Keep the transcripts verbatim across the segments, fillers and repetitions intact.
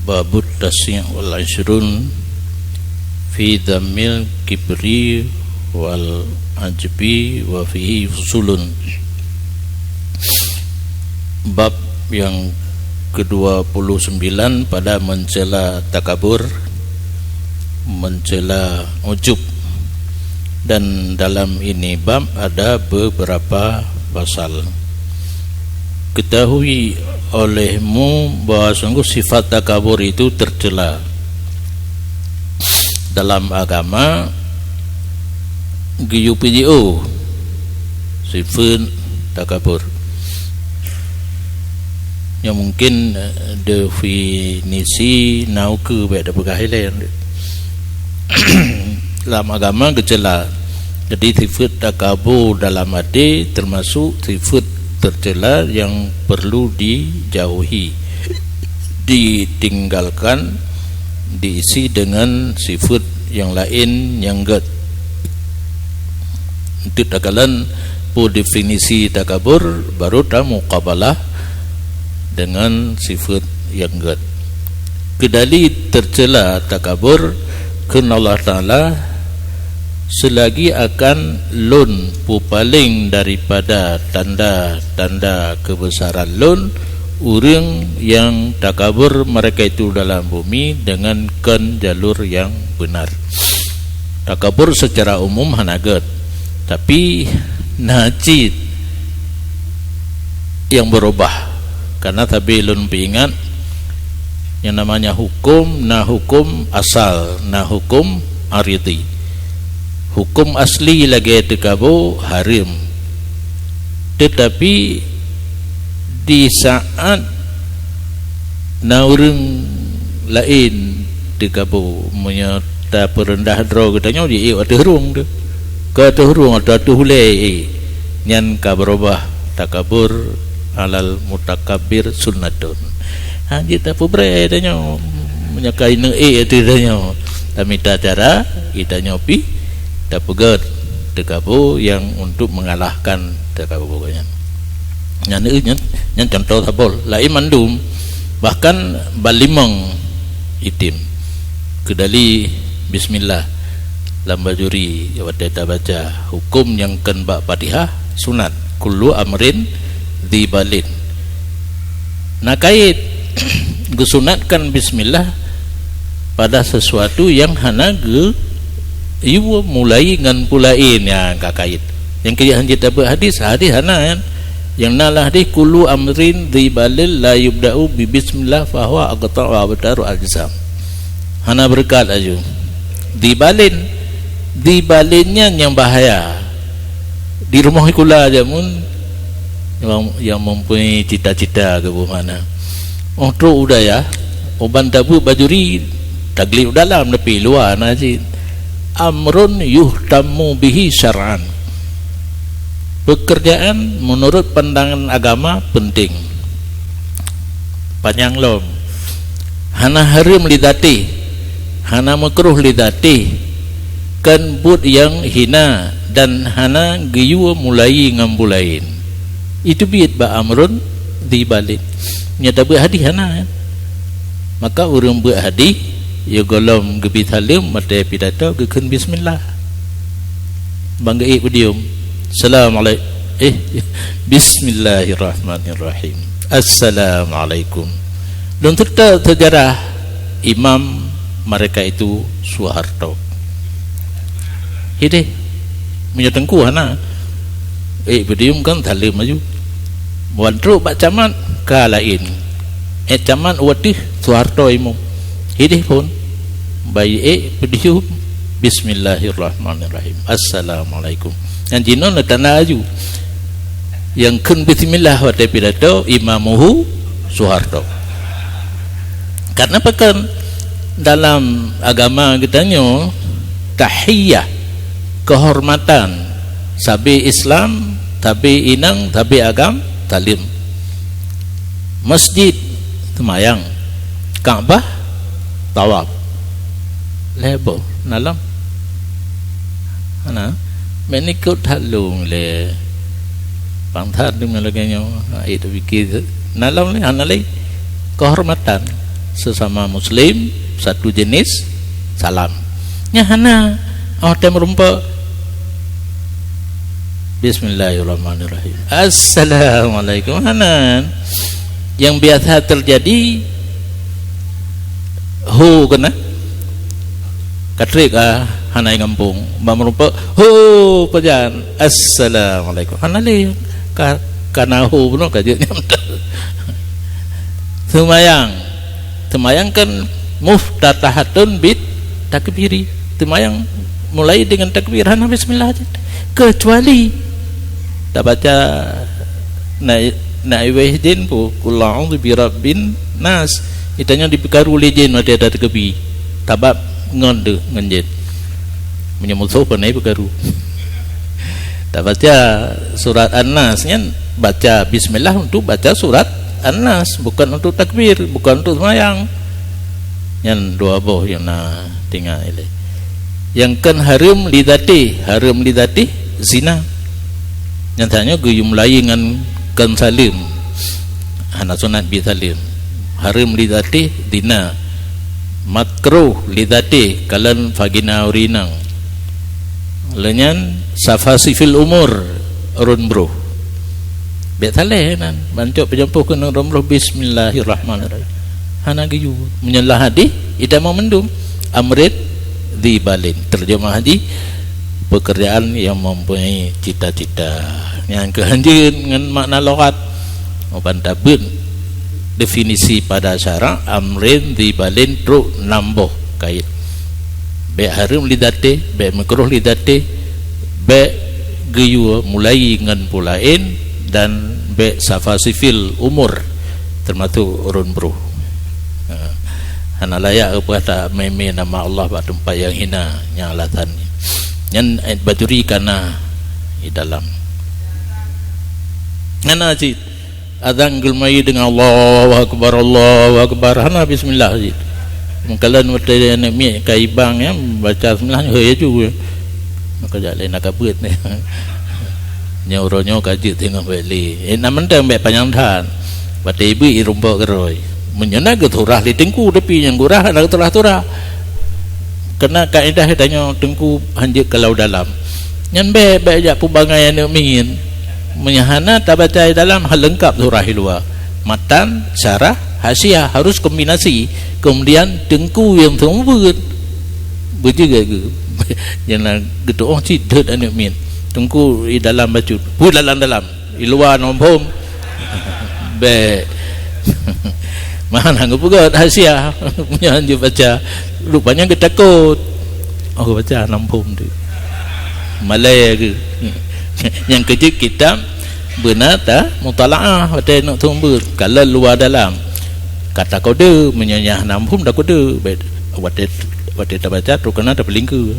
Babut tasi' wal isyrun fi dhammil kibri wal ajbi wa fihi fusulun. Bab yang kedua puluh sembilan pada mencela takabur, mencela ujub. Dan dalam ini bab ada beberapa pasal. Ketahui olehmu bahwa sungguh sifat takabur itu tercela. Dalam agama, geuyue peujiôh sifeut takabur. Nyoe mungkin, eh, definisi na ukeue bèk tapeugah ilèe. Lam agama geucela. Jadi, sifeut takabur dalam até teumasok sifeut teucela nyang perlu dijauhi, ditinggalkan, diisi deungon sifeut nyang laén nyang gèt. Untuk takalon peue definisi takabur, baru tamukabalah deungon sifeut nyang gèt. Keudali teucela takabur, kheun Allah Taala, "Seulagi akan Lôn peupaleng daripada tanda-tanda keubeusaran Lôn, ureuëng nyang takabur mereka itu dalam bumi deungon kon jalur nyang beunar." Takabur secara umum hana gèt, tapi na cit nyang beurubah. Karena sabe lôn peuingat, nyang namanya huköm, na huköm asal, na huköm aridhi. Huköm asli lagèe takabur hareuem. Teutapi di saat na ureuëng laén takabur, meunyoe tapeureundah droe geutanyoe, jiék ateueh rhueng teuh. Ka ateueh rhueng atau ateueh ulèe, eh, nyan ka beurubah takabur alal mutakabbir sunnatun. Hana jeuet tapeubrèe tanyoe, meunyoe ka ineuk ék ateueh tanyoe. Tamita cara, geutanyoe pih tapeugèt takabur nyang untuk mengalahkan takabur nyan. Nyan, nyan, nyan contoh saboh. Laén mandum, bahkan ban limong item. Keudali bismillah lam bajuri watèe tabaca. Huköm nyang kon bak Fatihah sunat. Kullu amrin dzi balin. Na kait geusunatkan bismillah pada sesuatu nyang hana geuyue mulai ngon peue laén nyang ka kait. Nyang keu hana jeuet tabeuet hadis, hadis hana nyan. Nyang na lam hadis, "Kullu amrin dzi balin la yubda'u bi bismillah fahuwa aqta'u wa abtaru ajzam." Hana beureukat laju. Dzi balin, dzi balin nyan nyang bahaya. Di rumoh sikula jameun nyang, nyang mempunyai cita-cita keu bumoe na. Óh trok u dayah, uban tabeuet bajuri, tagleh u dalam, tapi luwa na cit. Amrun yuhtammu bihi syar'an. Pekerjaan menurut pandangan agama penting. Panyang lom. Hana hareuem li dzatih, hana meukruh li dzatih, kon buet nyang hina dan hana geuyue mulai ngon buet laén. Itu biet bak amrun dzi balin. Nyoe tabeuet hadis hana, ya. Maka ureuëng beuet hadis, ya gohlom geubi saleuem, watèe pidato geukheun bismillah. Ban geuék podium. Assalamualaikum. Eh, bismillahirrahmanirrahim. Assalamualaikum. Lôn teutab seujarah imam mereka itu Soeharto. Hideh. Meunyoe teungku hana. Eh, podium kan saleuem laju. Ban trok bak camat ka laén. Eh, camat watèe Soeharto imum. Hideh phon. Ban ék podium. Bismillahirrahmanirrahim. Assalamualaikum. Nyang jinoe na tanda laju. Nyang kheun bismillah watèe pidato imamuhu Soeharto. Karena pakon dalam agama geutanyoe tahiyah, kehormatan, sabe Islam, sabe inong, sabe agam, saleuem. Masjid, seumayang. Ka'bah, tawaf. Lhèe boh, na lom. Hana, meunikot that lôn lé. Pang that deungon lagèe nyoe, ha, eh, tapike, na lom lé, hana lé. Kehormatan. Sesama muslim, satu jenis salam. Nyan hana, oh, tem rumpok. Bismillahirrahmanirrahim. Assalamualaikum. Hana. Yang biasa terjadi, ho keunan. Ka trép, ah, hana ngampông. Ban meurumpok, ho, pajan. Assalamualaikum. Hana lé. Ka, ka na ho bunoe ka jeuet nyan. Seumayang. Seumayang kan muftatahatun bit takbiri. Seumayang mulai dengan takbir, hana bismillah aja. Kecuali tabaca na, na iweh jin pu, "Qul a'udzu birabbin nas." Itanya dipeukaru lé jin watèe tatakbir. Sabab ngon deuh ngon jin. Meunyoe musoh pandai peukaru. Tabaca surat An-Nas nyan, baca bismillah untuk baca surat An-Nas, bukan untuk takbir, bukan untuk seumayang. Nyan dua boh nyang na tinggai lé. Nyang kheun hareuem li dzatih, hareuem li dzatih zina. Nyatanya geuyue mulai ngon kheun saleuem. Hana sunat bi saleuem. Hareuem li dzatih zina. Makruh li dzatih kalon vagina urina. Lheueh nyan safa sifil umur, rhön broh. Bèk saleh nan, bancok peujampôh keuneuk rhön broh, bismillahirrahmanirrahim. Hana geuyue. Meunyoe lam hadih, itamong mandum. Amrin dzi balin. Terjemah jih, pekerjaan yang mempunyai cita-cita. Nyang keu hanjeut ngon makna lughat. Ban tabeuet definisi pada syarak, amrin dzi balin trok nam boh kait. Bèk hareuem li dzatih, bèk makruh li dzatih, bèk geuyue mulai ngon peue laén, dan bèk safa sifil umur, teumasok rhön broh. Ha. Hana layak geupeugah tamé-mé nama Allah bak teumpat nyang hina, nyang alasan nyan. Nyan ayat Bajuri ka na di dalam. Hana cit. Azan geumulai deungon Allahu Akbar, Allahu Akbar. Hana bismillah cit. Meukalon watèe aneuk miet ka ibang nyan, baca bismillah, hei aju. Maka jak lé na ka beuet. Nyoe uroe nyoe ka jeuet teungoh bèk lé. Eh, na mantong bèk panyang that. Watèe ibeut irumpok keudroe. Meunyoe na geusurah lé teungku, tapi nyang gurah hana geusurah-surah. Keureuna kaedah tanyoe teungku hanjeuet kalau dalam. Nyan bèk, bèk jak peubangai aneuk miet. Meunyoe hana tabaca dalam, ha leungkap surah di luwa. Matan, syarah, hasyiah, harus kombinasi. Kemudian teungku nyang seumeubeuet. Beujeuet geu. Nyang na geutu'oh cit deuet aneuk miet. Teungku di dalam bacut. Peue dalam-dalam? Di luwa nong phom. Bèk. Mana geupeugot hasiah. Nyan jeuet baca. Rupanya geutakot. Oh, geubaca nong phom tu. Malèe geu. Nyang keujeuet kitab beuna tamutalaah watèe neuk seumeubeuet. Kalon luwa dalam. Ka takode, meunyoe nyang nong phom takode. Bèk, watèe, watèe tabaca trok keunan tapeulingkeue.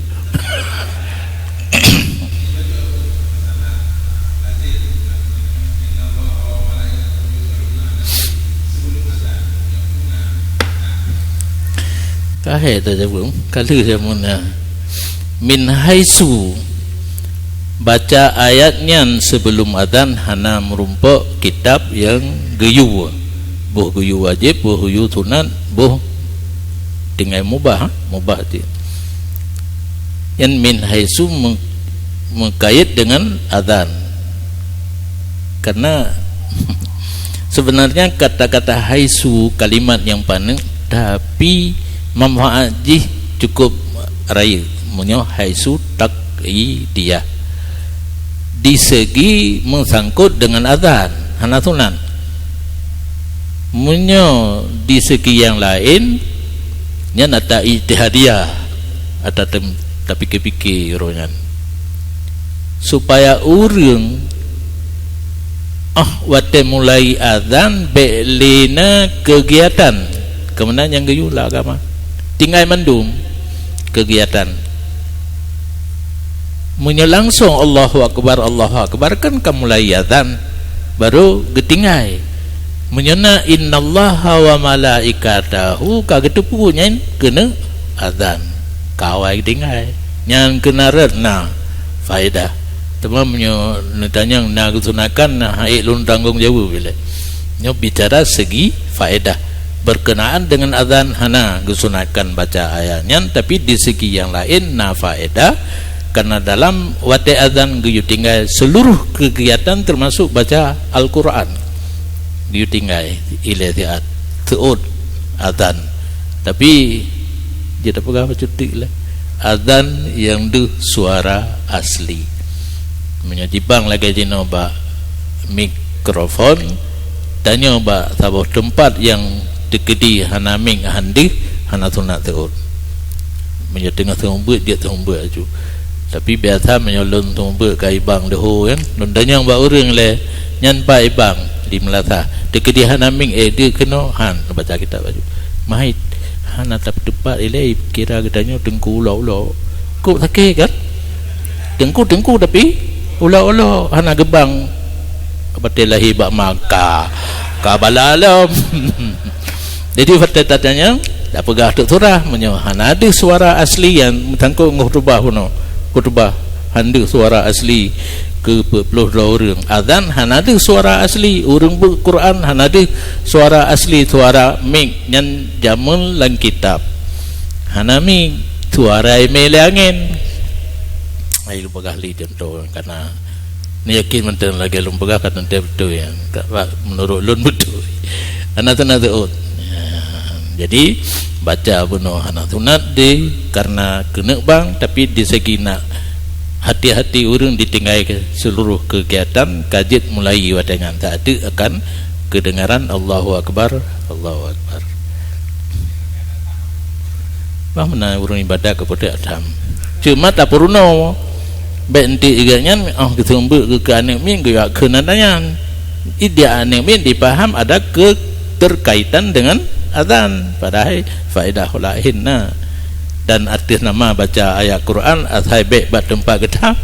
Ka hék tajaweueb, ka lheueh jameun nyan. Min haitsu, baca ayat nyan sibeulom azan hana meurumpok kitab nyang geuyue. Boh geuyue wajéb, boh geuyue sunat, boh tinggai mubah, mubah cit. Nyan min haitsu me-, meukait deungon azan. Karena sebenarnya kata-kata haitsu kalimat nyang paneuk, tapi manfaat jih cukup rayeuk. Meunyoe haitsu taqyidiyah. Di segi meusangkot deungon azan, hana sunat. Meunyoe di segi nyang laén, nyan ata ijtihadiyah, ata tem-, tapike-pike uroe nyan. Supaya ureuëng, ah, watée mulai azan, bék lé na keugiatan. Keumeunang nyang geuyue lam agama. Tinggai mandum keugiatan. Meunyoe langsong Allahu Akbar, Allahu Akbar, kan ka mulai azan, baru geutinggai. Meunyoe na innallaha wa malaikatahu ka geuteupeue nyan keuneuk azan, ka awai geutinggai. Nyan keunan rot na faedah. Teuma meunyoe neutanyong na geusunakan, na haiek lôn tanggong jaweueb ilée. Nyoe bicara segi faedah. Berkenaan dengan azan hana geusunatkan baca ayat nyan, tapi di segi yang laén na faedah, karena dalam watée azan geuyue tinggai seluruh kegiatan termasuk baca Al-Quran. Geuyue tinggai ilée siat seuôt azan. Tapi jeuet peugah bacut teuk lé. Azan nyang deuh suara asli. Meunyoe jibang lagée jinoe bak mikrofon, tanyoe bak saboh teumpat nyang teukeudi hana mieng, han deuh, hana sunat seuôt. Meunyoe teungoh seumeubeuet, jeuet seumeubeuet aju. Tapi biasa meunyoe lôn seumeubeuet ka ibang deuh ho kan, lôn tanyong bak ureuëng lé, "Nyan pat ibang?" Di meulasah. Teukeudi hana mieng, "Eh, deuh keunoe?" "Han, baca kitab aju." Mahai hana teumpat ilée, kira geutanyoe teungku ulok-ulok. Kok sakét kan? Teungku-teungku tapi ulok-ulok, hana geubang. Batée lahé bak Makkah. Ka bala lom. Jadi, watée tatanyong, tapeugah teuk surah, meunyoe hana deuh suara asli nyang meusangkot ngon khutubah bunoe. Khutubah han deuh suara asli keu peuet ploh droe ureuëng. Azan hana deuh suara asli, ureuëng beuet Quran hana deuh suara asli, suara mieng nyan jameun lam kitab. Hana mieng, suara imé lé angén. Ai, lôn peugah lé cuntoh, karena neuyakin mantong lagée lôn peugah ka teuntée beutôi, ya. Ka, meunurot lôn beutôi. Hana teuna teuôt. Ya, jadi, baca bunoe hana sunat di karena keuneuk bang, tapi di segi nak hati-hati ureuëng ditinggai ke seluruh kegiatan, ka jeuet mulai watée nyan, tak akan kedengaran Allahu Akbar, Allahu Akbar. Bah meunan ureuëng ibadat keu putéh atam. Cuma tapeurunoe, bék enteuk igat nyan, oh, geuseumeubeuet keu aneuk mieng, geuyue kheun aneuk nyan. Di aneuk mieng dipaham ada keterkaitan dengan azan, padahai faedah laén na. Dan artis nama baca ayat Quran asai bék bak teumpat geutam,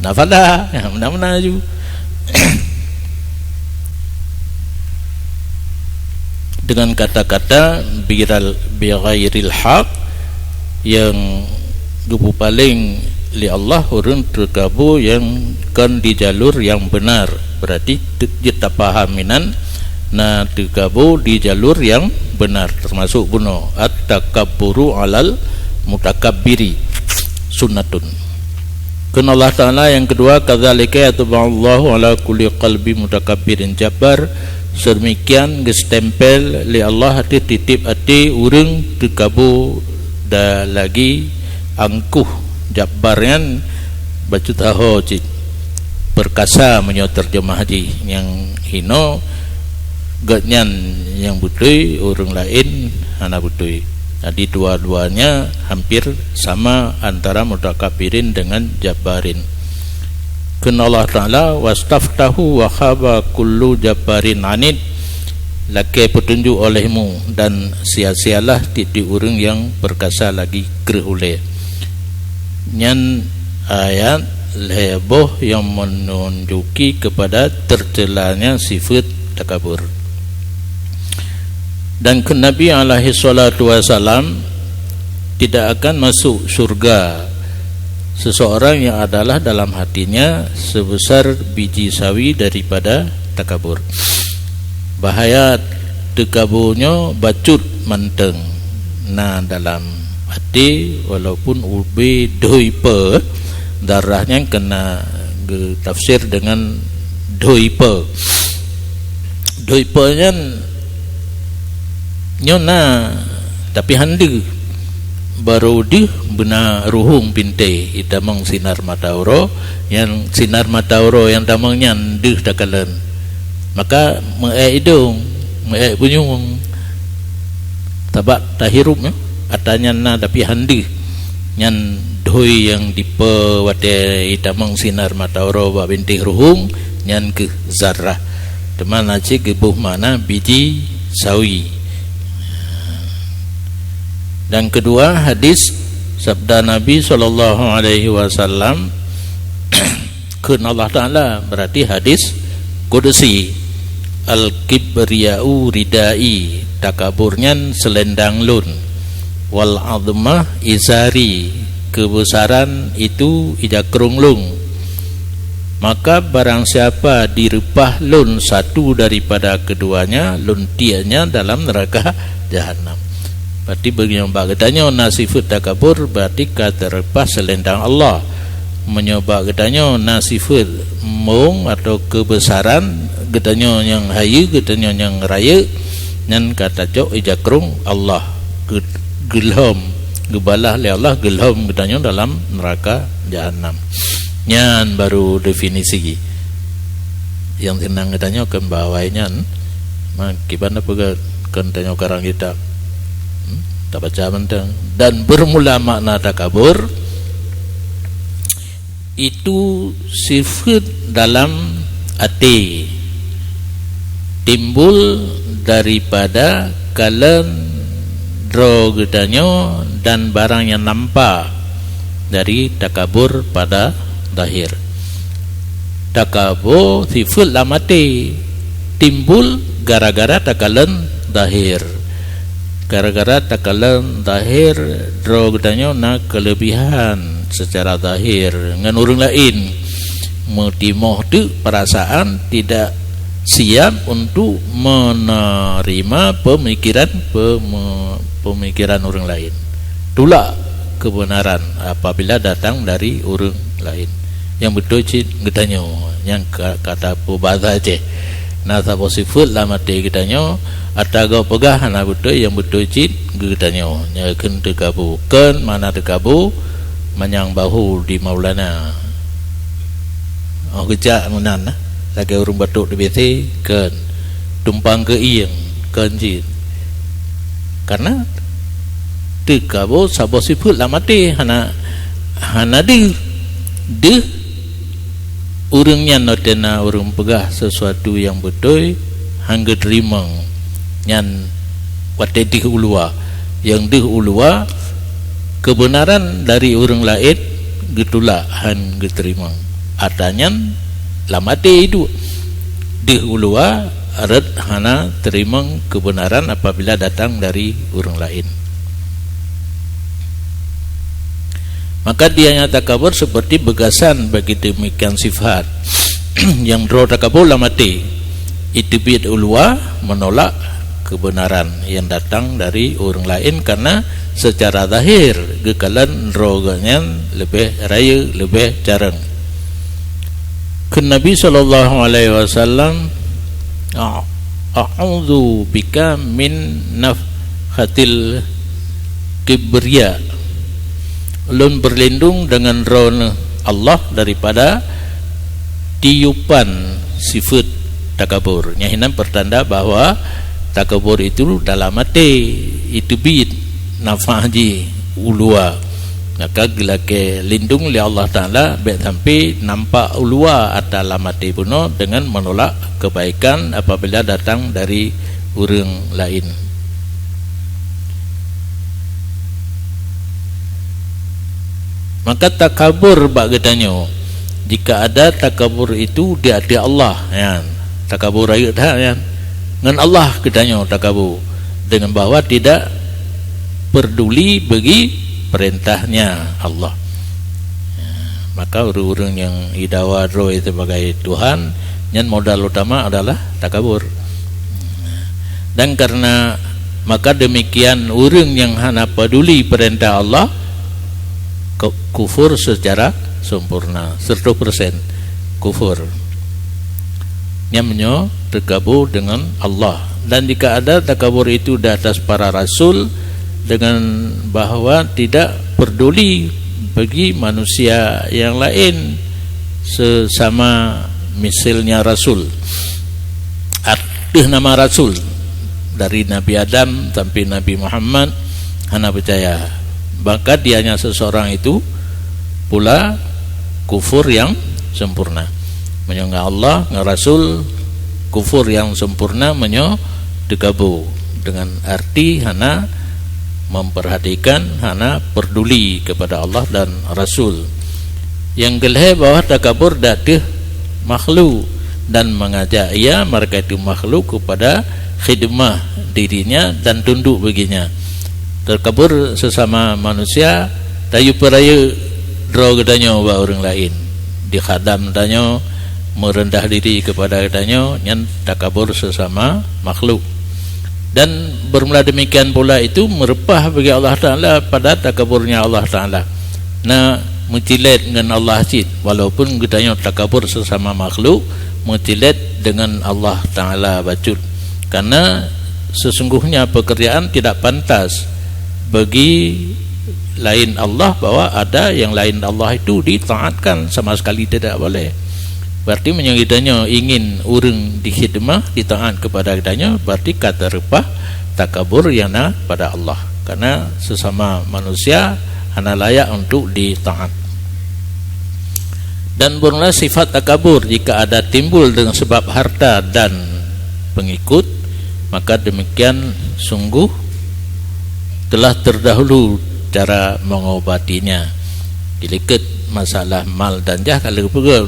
na faedah, ya, meunan-meunan aju. Dengan kata-kata biral, bighairil haq, nyang geupeupaléng lé Allah ureuëng teukabo nyang kon di jalur nyang beunar. Berarti te-, jeuet tapaham inan na teukabo di jalur nyang beunar, termasuk bunoe at-takabburu alal mutakabbiri sunnatun. Kheun Allah Ta'ala nyang keudua, "Kadzalika yatba'ullahu ala kulli qalbi mutakabbirin jabbar." Seudeumikian geustempel lé Allah ateueh tieb-tieb até ureuëng teukabo dan lagi angkuh. Jabbar nyan bacut taho cit, peurkasa meunyoe teurjeumah jih, nyang hinoe gobnyan nyang beutôi, ureuëng laén hana beutôi. Jadi, dua-duanya hampir sama antara mutakabbirin dengan jabbarin. Kheun Allah Ta'ala, "Wastaftahu wa khaba kullu jabbarin anid." Lakée peutunjuk olehmu, dan sia-sialah tieb-tieb ureuëng nyang peurkasa lagi kreueh ulée. Nyan ayat lhée boh nyang meununjuki keupada teuceulanya sifeuet takabur. Dan kheun Nabi alaihi salatu wasalam, "Tidak akan masuk syurga seseorang yang adalah dalam hatinya sebesar biji sawi daripada takabur." Bahaya teukabo nyoe bacut mantong na dalam até, walaupun ubé dhoipe, darah nyan keuneuk geutafsir deungon dhoipe. Dhoipe nyan nyoe na, tapi han deuh. Barô deuh beuna ruhueng bintéh itamong sinar mata uroe, nyang sinar mata uroe nyang tamong nyan deuh takalon. Maka meu-ék idong, meu-ék punyueng. Sabab tahirup nyoe, ata nyan na tapi han deuh. Nyan dhoi nyang dipe watée itamong sinar mata uroe bak bintéh ruhueng, nyan kheueh zarrah. Teuma na cit geuboh makna biji sawi. Dan keudua, hadis sabda Nabi sallallahu alaihi wasallam, kheun Allah Ta'ala, berarti hadis kudusi, "Al-kibriya'u ridai," takabur nyan seulendang lôn, "wal azmah izari," keubeusaran itu ija krông lôn. Maka barang siapa direupah lôn satu daripada keduanya, lôn tiek nyan dalam neuraka jahanam. Berarti meunyoe bak geutanyoe na sifeuet takabur, berarti ka tareupah seulendang Allah. Meunyoe bak geutanyoe na sifeuet mong atau keubeusaran, geutanyoe nyang hayeue, geutanyoe nyang rayeuk, nyan ka tacok ija krông Allah, geu-, geulhom, geubalah lé Allah, geulhom geutanyoe dalam neuraka jahanam. Nyan baru definisi. Nyang seunang geutanyoe kon bak awai nyan, ma kiban na peugah kon tanyoe karang kitab. Hmm? Tabaca mantong. Dan bermula makna takabur, itu sifeuet dalam até, timbul daripada kalon droe geutanyoe dan barang nyang nampak dari takabur pada zahir. Takabur sifeuet lam até, timbul gara-gara takalon zahir. Gara-gara takalon zahir, droe geutanyoe na keuleubihan seucara zahir ngon ureuëng laén, meutimoh teuk peurasaan tidak siab untuk menerima pemikiran, peme-, pemikiran ureuëng laén. Tulak kebenaran apabila datang dari ureuëng laén. Nyang beutôi cit geutanyoe, nyang ka, ka tapeubaza cit. Na saboh sifeuet lam até geutanyoe, ata gob peugah hana beutôi, nyang beutôi cit geutanyoe. Nyan kheun teukabu. Kon makna teukabu, manyang bahu di Maulana. Oh, geujak meunan, nah. Lagée ureuëng batuk di B C, kon. Tumpang keu ieng, kon cit. Karena teukabu saboh sifeuet lam até, hana, hana deuh. Deuh ureuëng nyan watée na ureuëng peugah sesuatu nyang beutôi, hana geuteurimong. Nyan watée deuh u luwa. Nyang deuh u luwa, keubeunaran dari ureuëng laén geutulak, hana geuteurimong. Ata nyan lam até iduek. Deuh u luwa rot hana teurimong keubeunaran apabila datang dari ureuëng laén. Maka dia nyang takabur seperti beugasan bagi demikian sifat. Nyang droe takabur lam até, iteubiet u luwa, menolak kebenaran yang datang dari ureuëng laén, karena secara zahir geukalon droe geuh nyan leubeh rayeuk, leubeh carông. Kheun Nabi sallallahu alaihi wasallam, "A-, a'udzu bika min nafhatil kibriya." Lôn berlindung dengan droeneuh Allah daripada tiupan sifeuet takabur. Nyan hinan pertanda bahwa takabur itu dalam até, iteubiet nafah jih u luwa. Maka geulakée lindung lé Allah Taala bék sampai nampak u luwa ata lam até bunoe dengan menolak kebaikan apabila datang dari ureuëng laén. Maka takabur bak geutanyoe, jika ada takabur itu di ateueh Allah, nyan, takabur rayeuk that nyan. Ngon Allah geutanyoe takabur, dengan bahwa tidak peduli bagi perintahnya Allah. Maka ureuëng-ureuëng nyang idakwa droe sebagai Tuhan, nyan modal utama adalah takabur. Dan karena, maka demikian ureuëng nyang hana peduli perintah Allah, ku-, kufur secara sempurna, seratus persen kufur. Nyan meunyoe takabur dengan Allah. Dan jika ada takabur itu di atas para rasul, dengan bahwa tidak peduli bagi manusia yang lain sesama misalnya rasul. Ateueh nama rasul, dari Nabi Adam sampai Nabi Muhammad, hana percaya. Maka dianya seseorang itu pula kufur yang sempurna. Meunyoe ngon Allah, ngon Rasul, kufur yang sempurna meunyoe takabur, dengan arti hana memperhatikan, hana peduli kepada Allah dan Rasul. Nyang keulhée bahwa takabur di ateueh makhluk dan mengajak ia, mereka itu makhluk, kepada khidmah dirinya dan tunduk baginya. Takabur sesama manusia, tayue peurayeuk droe geutanyoe bak ureuëng laén. dikhadam tanyoe, meureundah diri keupada tanyoe, nyan takabur seusama makhluk. Dan beurmula deumikian pula itu meureupah bagi Allah Taala pada takaburnya Allah Taala. Na meucilet ngon Allah cit, walaupun geutanyoe takabur seusama makhluk, meucilet deungon Allah Taala bacut. Karena sesungguhnya pekerjaan tidak pantas bagi lain Allah, bahwa ada yang lain Allah itu ditaatkan, sama sekali tidak boleh. Berarti meunyoe geutanyoe ingin ureuëng dikhidmah, ditaat kepada geutanyoe, berarti ka tareupah takabur nyang na pada Allah. Karena sesama manusia hana layak untuk ditaat. Dan beurmula sifat takabur jika ada timbul dengan sebab harta dan pengikut, maka demikian sungguh telah terdahulu cara mengobatinya. Dilikot masalah mal dan jah ka lheueh geupeugah,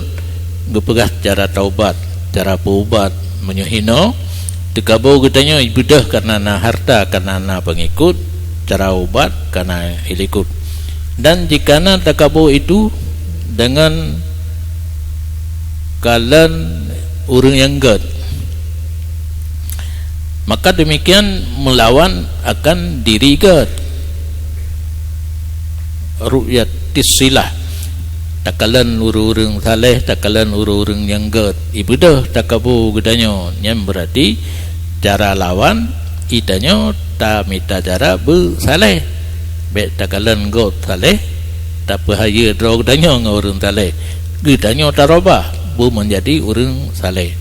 geupeugah cara taubat, cara peuubat. Meunyoe hinoe, takabur geutanyoe ibeudôh karena na harta, karena na pengikut, cara ubat karena ilikot. Dan jika na takabur itu dengan kalon ureuëng nyang gét, maka demikian melawan akan diri gét. Ru'yatis silah, takalon ureuëng-ureuëng saleh, takalon ureuëng-ureuëng nyang gét, ibeudôh takabur geutanyoe, nyan berarti cara lawan geutanyoe tamita cara beusaleh. Bék takalon gét saleh, tapeuhayeue droe geutanyoe ngon ureuëng saleh. Geutanyoe tarubah beumeunjadi ureuëng saleh.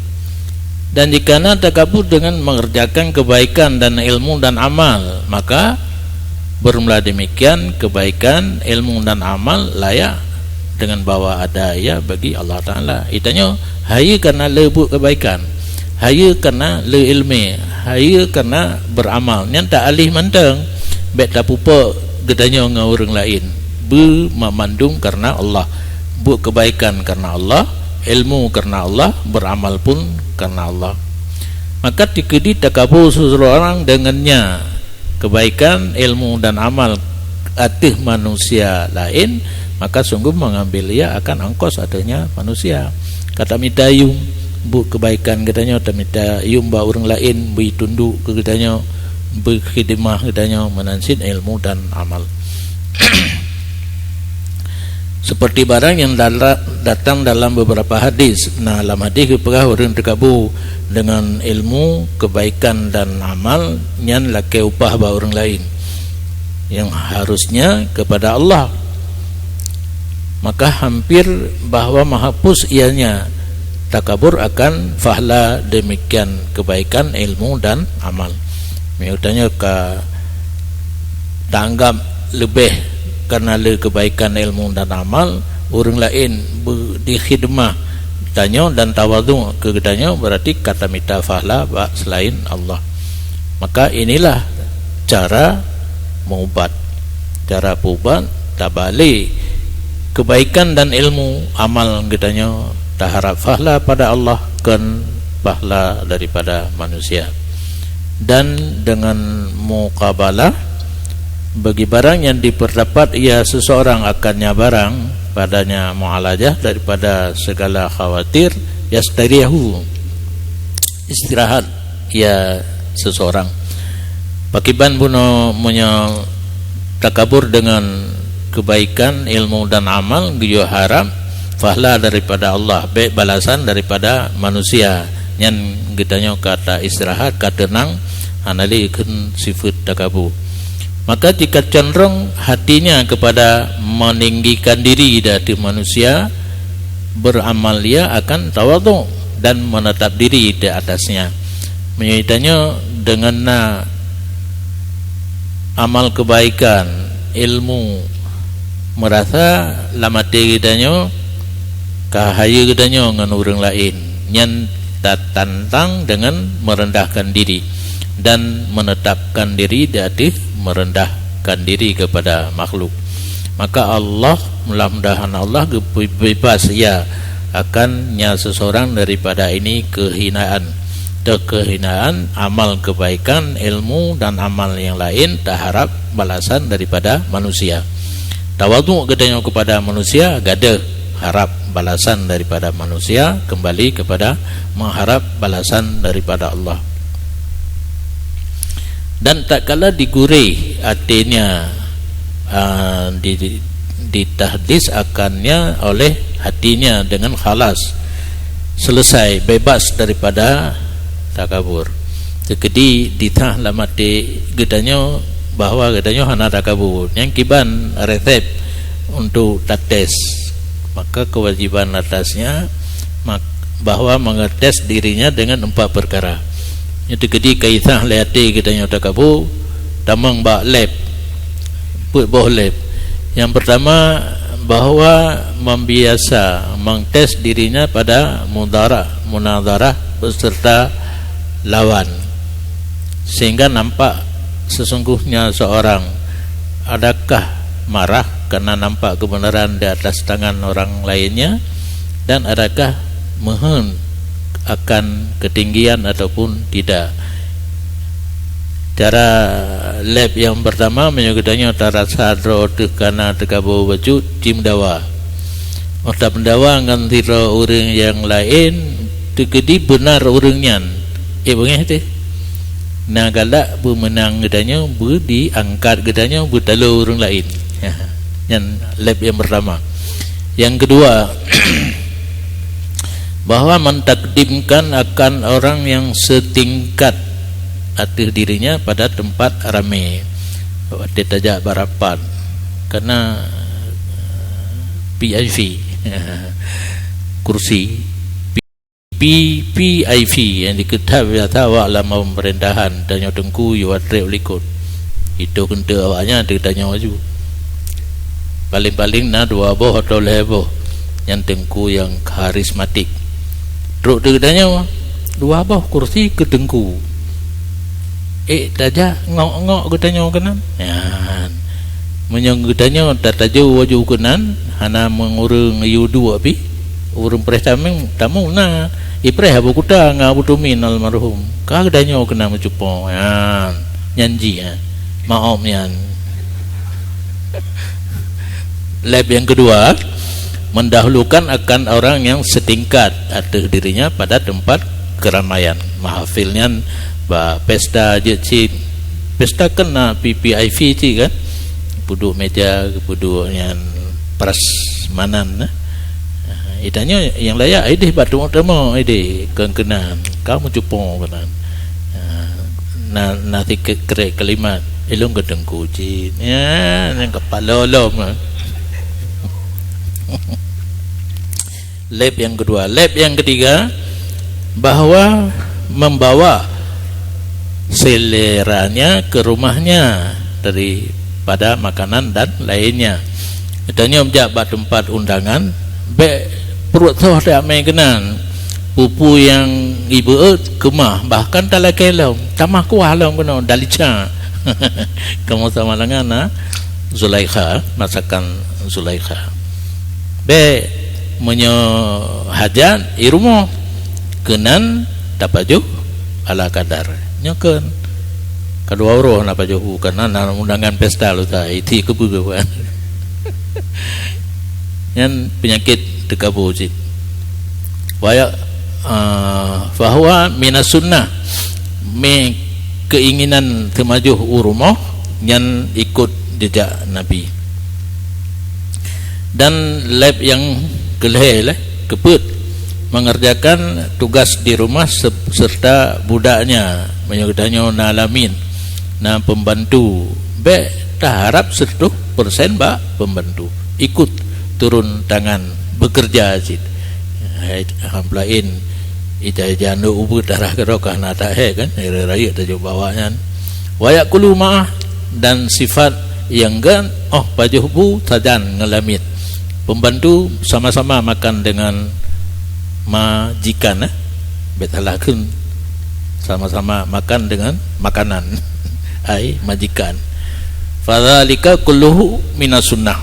Dan jika na takabur dengan mengerjakan kebaikan dan ilmu dan amal, maka beurmula demikian kebaikan, ilmu dan amal layak dengan bahwa ada ia bagi Allah Taala. Geutanyoe hayeue karena le buet kebaikan, hayeue karena le iéleumé, hayeue karena beuramal. Nyan ta alih mantong, bék tapupok geutanyoe ngon ureuëng laén. Beu mamandum karena Allah. Buet kebaikan karena Allah, ilmu karena Allah, beuramal pun karena Allah. Maka tikeudi takabur seseorang dengannya kebaikan, ilmu dan amal ateueh manusia laén, maka sungguh mengambil ia akan ongkos ateuehnya manusia. Ka tamita yum buet kebaikan geutanyoe, tamita yum bak ureuëng laén beu tundok keu geutanyoe, beu khidmah geutanyoe, meunan cit ilmu dan amal. Seperti barang yang dala-, datang dalam beberapa hadis. Nah, lam hadis geupeugah ureuëng takabur dengan ilmu, kebaikan dan amal, nyan lakée upah bak ureuëng laén, yang harusnya kepada Allah. Maka hampir bahwa mahapus ianya takabur akan fahla demikian kebaikan, ilmu dan amal. Meunyoe tanyoe ka taanggab leubeh karena le kebaikan, ilmu dan amal, ureuëng laén beu dikhidmah tanyoe dan tawadhu keu geutanyoe, berarti ka tamita fahla bak selain Allah. Maka inilah cara meuubat, cara peuubat, tabale kebaikan dan ilmu amal geutanyoe, taharap fahla pada Allah, kon fahla daripada manusia. Dan dengan muqabalah, bagi barang yang diperdapat ia seseorang akannya barang, padanya mu'alajah daripada segala khawatir, yastarihu, istirahat ia seseorang. Pakiban bunoe meunyoe takabur dengan kebaikan, ilmu dan amal, geuyue harap fahla daripada Allah, bék balasan daripada manusia. Nyan geutanyoe ka ta istirahat, ka teunang, hana lé kheun sifeuet takabur. Maka jika condrong hatinya kepada meninggikan diri di ateueh manusia, beramal ia akan tawadhu dan menetap diri di atasnya. Meunyoe tanyoe deungon na amal kebaikan, ilmu, meurasa lam até geutanyoe ka hayeue geutanyoe ngon ureuëng laén, nyan tatantang deungon meurendahkan diri dan menetapkan diri di ateueh meurendahkan diri kepada makhluk. Maka Allah, mudah-mudahan Allah geubeubaih ia akan nya seseorang daripada ini kehinaan. Teuh kehinaan amal kebaikan, ilmu dan amal yang lain taharap balasan daripada manusia. Tawadhu geutanyoe kepada manusia gadeuh, harap balasan daripada manusia, kembali kepada mengharap balasan daripada Allah. Dan tatkala digureh hatinya, ah, di, di, ditahdis akannya oleh hatinya dengan khalas, selesai, bebas daripada takabur. Teukeudi ditah lam até geutanyoe bahwa geutanyoe hana takabur. Nyang kiban resep untuk tates. Maka kewajiban atasnya mak-, bahwa mengetes dirinya dengan empat perkara. Nyoe teukeudi ka itah lé até geutanyoe takabur, tamong bak lab. Peuet boh lab. Yang pertama, bahwa membiasa mengtes dirinya pada mudarah, munadharah beserta lawan, sehingga nampak sesungguhnya seorang adakah marah karena nampak kebenaran di atas tangan orang lainnya, dan adakah meuheun akan ketinggian ataupun tidak. Cara lab yang pertama, meunyoe geutanyoe tarasa droe teuh kana teukabô bacut, ci meudawa. Óh tameudawa ngon sidroe ureuëng nyang laén, teukeudi beunar ureuëng nyan. Eh, beungéh teuh. Na galak beumeunang geutanyoe, beu diangkat geutanyoe, beutalo ureuëng laén. Nyan lab yang pertama. Yang kedua, bahwa mentakdimkan akan orang yang setingkat ateueh dirinya pada tempat ramé. Watée tajak bak rapat, karena V I P, kursi, P V I P nyang dikeutap biasa awak lam pemerintahan, tanyoe teungku yue treb likot. Itu keuneuk awaknyan teutanyoe laju. Paléng-paléng na dua boh atau lhée boh nyang teungku nyang karismatik. Trok teutanyoe, dua boh kursi keu teungku. Eh, tajak ngok-ngok geutanyoe keunan. Nyan. Meunyoe geutanyoe tatajo laju keunan, hana meungureueng yue duek pih, ureuëng preh tamong, tamong na, ipreh Abu Kuta ngon Abu Tumin almarhum. Ka geutanyoe keunan meucupo. Nyan, nyan jih, ha. Maob nyan. Lab yang kedua, mendahulukan akan orang yang setingkat ateueh dirinya pada tempat keramaian. Mahafil nyan bak pesta jeuet cit. Pesta kan na V V I P cit kan. Peuduek meja, peuduek nyan prasmanan, eh. Ah, itanyoe nyang layak ideh bak teumô-teumô ideh kon keunan. Ka meucupo keunan. Ah, na, na sikét krek kalimat, "Ilôn keu teungku cit." Ya, nyang kapalo lom. Lab yang kedua. Lab yang ketiga, bahwa membawa seleranya ke rumahnya daripada makanan dan lainnya. Tanyoe jak bak teumpat undangan, bék pruet soh teuk amé keunan. Peue-peue nyang ibeuet keumah, bahkan talakée lom, tamah kuah lom keunoe, dalica. Kamoe sama dengan, ha, Zulaikha, masakan Zulaikha. Bék, meunyoe hajat, i rumoh. Keunan tapajoh ala kadar. Nyoe keunan. Kadua uroe na pajoh bu, keunan na undangan pesta luta, iti keupeue keuh. Nyan peunyakét teukabô cit. Wa ya, ah, fahuwa minas sunnah. Mé keinginan teumajoh u rumoh nyan ikot jejak Nabi. Dan lab nyang keulhée lé, keupeuet, mengerjakan tugas di rumah se-, serta budaknya, meunyoe geutanyoe na lamin, na pembantu, bék taharab siratoh persen bak pembantu. Ikot turun tangan, bekerja cit. Hai, ham laén, ija-ija neuk ubeuet arah keudroe ka hana tahe kan, rayeuk tajok bak awaknyan. Wa yakulu ma'ah, dan sifat nyang gét, óh pajoh bu sajan ngon lamiet. Pembantu sama-sama makan dengan majikan, eh. Bék salah kheun. Sama-sama makan dengan makanan. Ai majikan. Fadzalika kulluhu minas sunnah.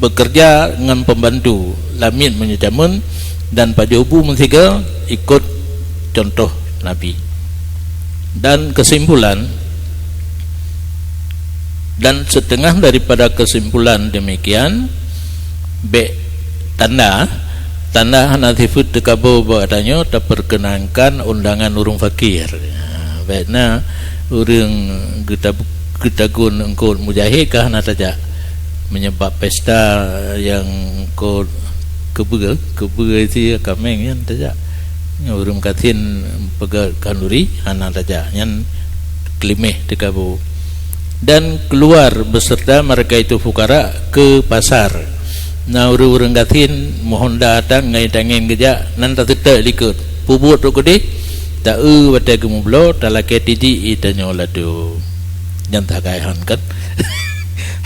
Bekerja ngon pembantu, lamiet meunyoe jameun, dan pajoh bu meusigoe, ikot contoh Nabi. Dan kesimpulan, dan setengah daripada kesimpulan demikian, bék Tanda, tanda hana sifeuet teukabo bak tanyoe taperkenankan undangan ureuëng fakir. Ha, bék na ureuëng geutab-, geutagun eungkôt mujahé ka hana tajak. Meunyoe bak pesta nyang eungkôt keubeue, keubeue si kaméng nyan tajak. Ureuëng gasien peugét khanduri hana tajak. Nyan keulimeh teukabo. Dan keluar beserta mereka itu fukara ke pasar. Na ureuëng-ureuëng gasien meuhonda tan ngon tangen geujak, nan taseutôt likot. Peubuet trok keudeh, ta-eu watée geumeubloe, talakée tijik ié tanyoe ladôm. Nyan sagai han kan?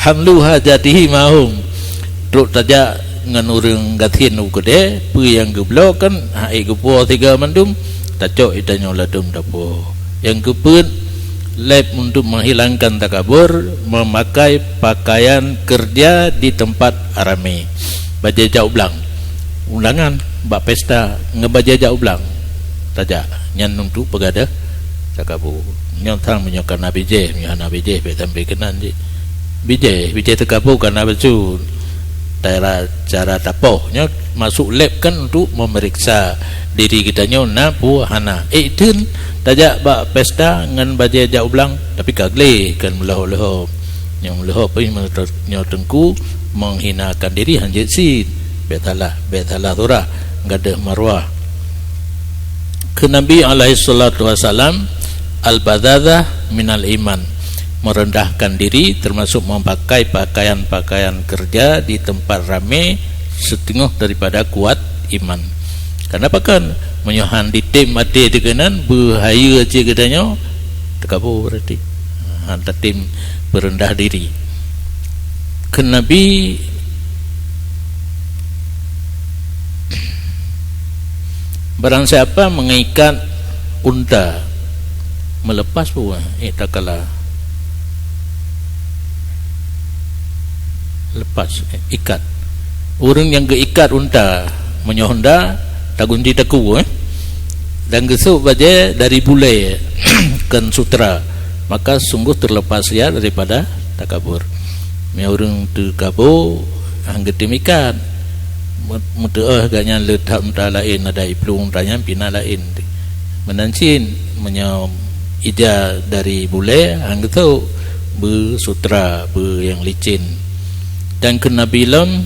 Hamlu hajatihi mahum. Trok tajak ngon ureuëng gasien u keudée, peue nyang geubloe kan, hak ék geupuwoe siga mandum, tacok ié tanyoe ladôm tapuwoe. Nyang keupeuet, leb untuk menghilangkan takabur, memakai pakaian kerja di tempat ramai. Bajée jak u blang. Undangan bak pesta ngon bajée jak u blang. Tajak, nyan untuk peugadôh takabur. Nyoe sang meunyoe kana bijéh, meunyoe hana bijéh, bék sampoe keunan jih. Bijéh, bijéh teukabo kana bacut. Cara, cara tapoh nyoe masuk lab kan untuk memeriksa diri geutanyoe na peue hana. Ék theun tajak bak pesta ngon bajée jak u blang, tapi ka gleh kan meuleuho-leuho. Nyang meuleuho pih nyoe teungku menghinakan diri hanjeuet cit. Bék salah, bék salah surah, gadôh marwah. Keu Nabi alaihi salatu wasalam, al-badzadzah minal iman, merendahkan diri termasuk memakai pakaian-pakaian kerja di tempat ramai setengah daripada kuat iman. Kenapa kan? Meunyoe han ditem até teuh keunan, beuhayeue cit geutanyoe, teukabo berarti. Han tatem peureundah diri. Keu Nabi, barang siapa mengikat unta, melepas buah, iktakala. Lepas, eh, ikat. Ureuëng nyang geuikat unta, meunyoe honda, tagunci takue, eh, dan geusôk bajée dari bulée, kon sutra, maka sungguh terlepas ia daripada takabur. Meunyoe ureuëng teukabo, han geutem ikat. Meu-, meuteuôh gobnyan le that unta laén, ada iplueng unta nyan pih na laén. Meunan cit, meunyoe ija dari bulée, han geusôk, beu sutra, beu nyang licén. Dan keu Nabi lom,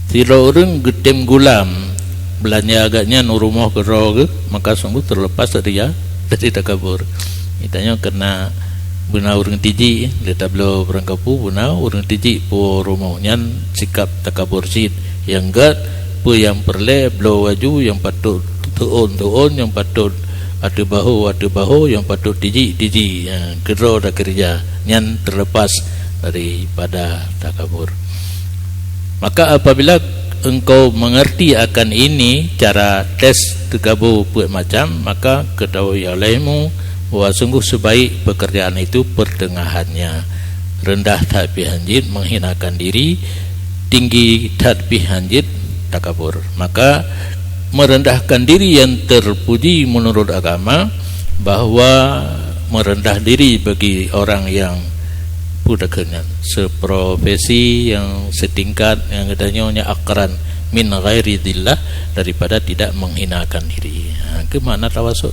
sidroe ureuëng geutem gulam, beulanja gobnyan u rumoh keudroe geuh, maka sungguh terlepas dari ia, dari takabur. Geutanyoe keunan beuna ureuëng tijik, lé tabloe barangkapeue beuna ureuëng tijik puwoe rumoh, nyan sikap takabur cit. Nyang gét, peue nyang peureulée bloe baju, nyang patôt teuôn-teuôn, nyang patôt ateueh bahô-ateueh bahô, nyang patôt tijik-tijik. Ha, keudroe takeureuja, nyan terlepas daripada takabur. Maka apabila engkau mengerti akan ini, cara tes teukabo peuet macam, maka ketahui olehmu bahwa sungguh sebaik pekerjaan itu pertengahannya. Rendah that pih hanjeuet menghinakan diri, tinggi that pih hanjeuet takabur. Maka merendahkan diri yang terpuji menurut agama, bahwa merendah diri bagi orang yang, peue takheun nyan, seprofesi, yang setingkat, nyang geutanyoe nyan akran, min ghairi dhillah, daripada tidak menghinakan diri. Ha, keu makna tawasud,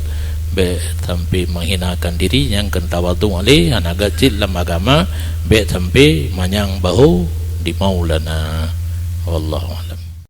bék sampai menghinakan diri, nyang kon tawadhu lé, hana gét cit lam agama, bék sampai manyang bahô di Maulana. Wallahu a'lam.